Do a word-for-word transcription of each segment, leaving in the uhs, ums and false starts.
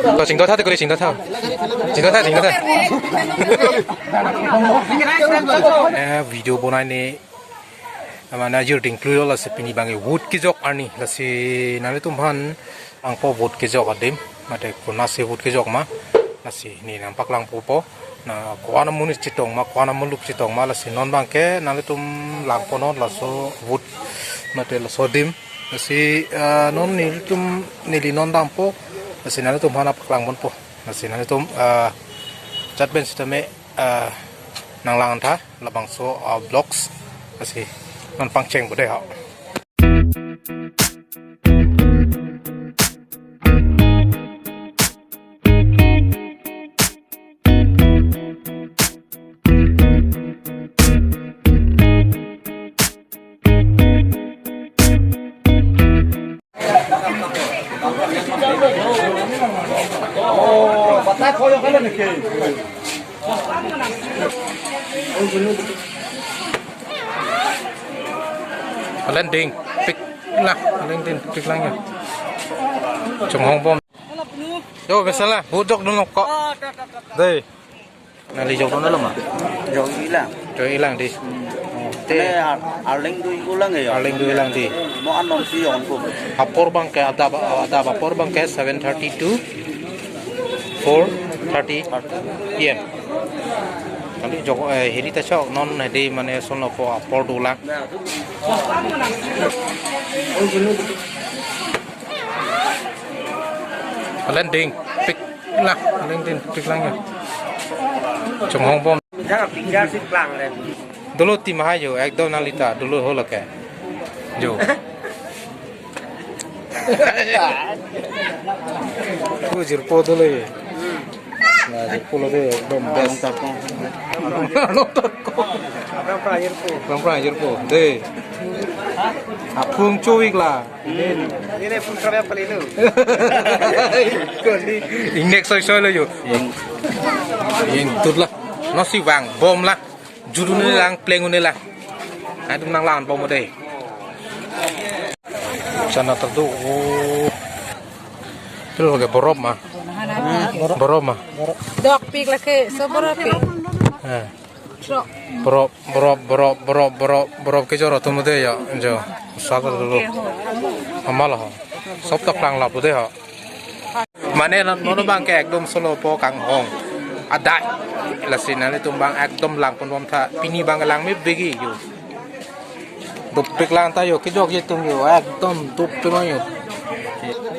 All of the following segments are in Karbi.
To chingdo tha te kuli, chingdo tha. Chingdo tha, chingdo tha. Eh, video bonai ne. Mane ajir dingklui lo, lasi pini abang ke vote kejok arni, lasi nanglitum aphan nangpo vote kejok adim, mate konatsi vote kejok ma, lasi ne nangpaklangpo po, na ko-an amonit chetong ma, ko-an amuluk chetong ma, lasi non abang ke nanglitum langpo non laso vote, mate laso adim, lasi, ah, non nelitum neli non dampo, lasi nanglitum aphan nangpaklang ponpo, lasi nanglitum, ah, chat pen sitame, ah, nanglang tha labangso, ah, vlogs, lasi non pangcheng po dei ho. Landing pik lang, landing pik lang ya. Chonghong bom. Yo, biasa la, budok dulu kok. Dei. Nangli jok dun lo ma? Jok-i lang. Jok-i lang dei. Hmm. Oh, te. Te ar-, arleng do-i lang ya. Arleng do-i lang dei. Mo anom si jok ko. Apor abang ke adap, adap apor abang ke seven thirty to four thirty P M. Kali jok, eh, heri ta chok non dei mane son lo po apor do lang. Landing pik lang, landing pik lang ya. Chonghong bom. Jara pinggar si plang re. Dolo tim hai jo, ekdom nangli ta, dolo ho lake. Jo. Ko jirpo dolo ye. Na jirpo lo dei, ekdom best. Long tarko. Long tarko. Long tarko jirpo. Long tarko jirpo. Dei. Aphung chovik la. Ini pun kami apa itu? Ingnek soi soi lo yo. Ing, ingtut la. Nangsi vang bom la. Jut un-e lang, pleng un-e lang. Nanglitum nanglang bom dei. Sana terdu. Oh. Itu lake borop ma. Borop ma. Dok pik lake, so borop pik. Eh. Borop, borop, borop kejor atum dei ya, jo. Sat dulu. Amal ho. Sop ta plang lapu dei ho. Mane non, non abang ke ekdom solo po kanghong. Adai. Lasi nanglitum abang ekdom lang pon bom tha. Pini abang lang me begi yo. Dopik lang ta yo, kejok je tum yo. Ekdom dopik lang yo.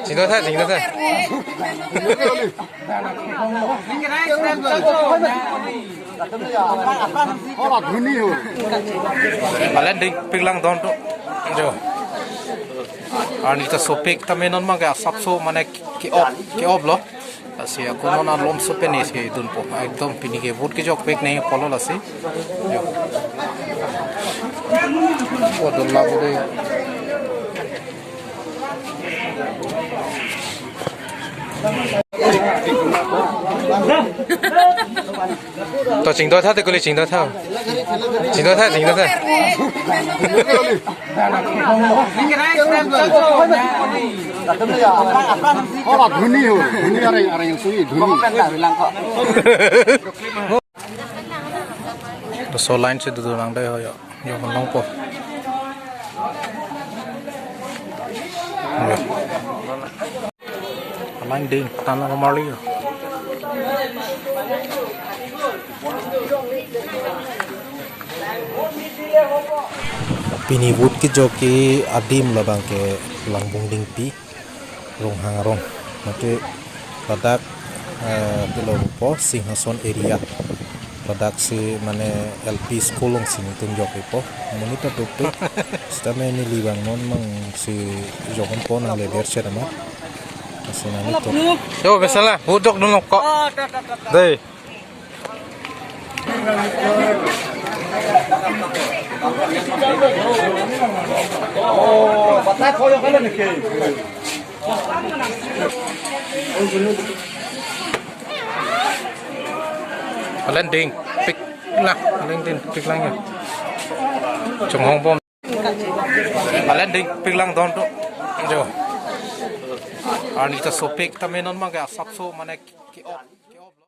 Chingdo tha, chingdo tha. Landing pik lang don to. Jo. Arni ta sopik tame non abang ke asapso mane ke-op, ke-op lo. Lasi ako non alom so pen isi dunpo. Ekdom pini ke vote kejok pik nangpo lo lasi. Jo. Waduh labu dei. To chingdo tha te kuli, chingdo tha. Chingdo tha, chingdo tha. Ola dhoni ho, dhoni areng, areng sui dhoni. Laso line si dodun nang dei ho yo. Yo, nangpo. Yo. Line ding, tana kamar yo. Pini vote kejok ke adim labang ke Langbung Dingpi. Ronghang arong. Mate ladak, eh, pulo po Singhason area. Ladak si mane L P school along si netum jok-ipo. Monit ta dopik. Sitame neli abang non mang si jok-onpo nangle der cher amat. Lasi nanglitum. Yo, biasa la, budok dulu kok. Dei. Landing pik lang, landing pik lang ya. Chonghong bom. Landing pik lang don to. Jo. Arni ta sopik tame non abang ke asapso mane ke-op, ke-op.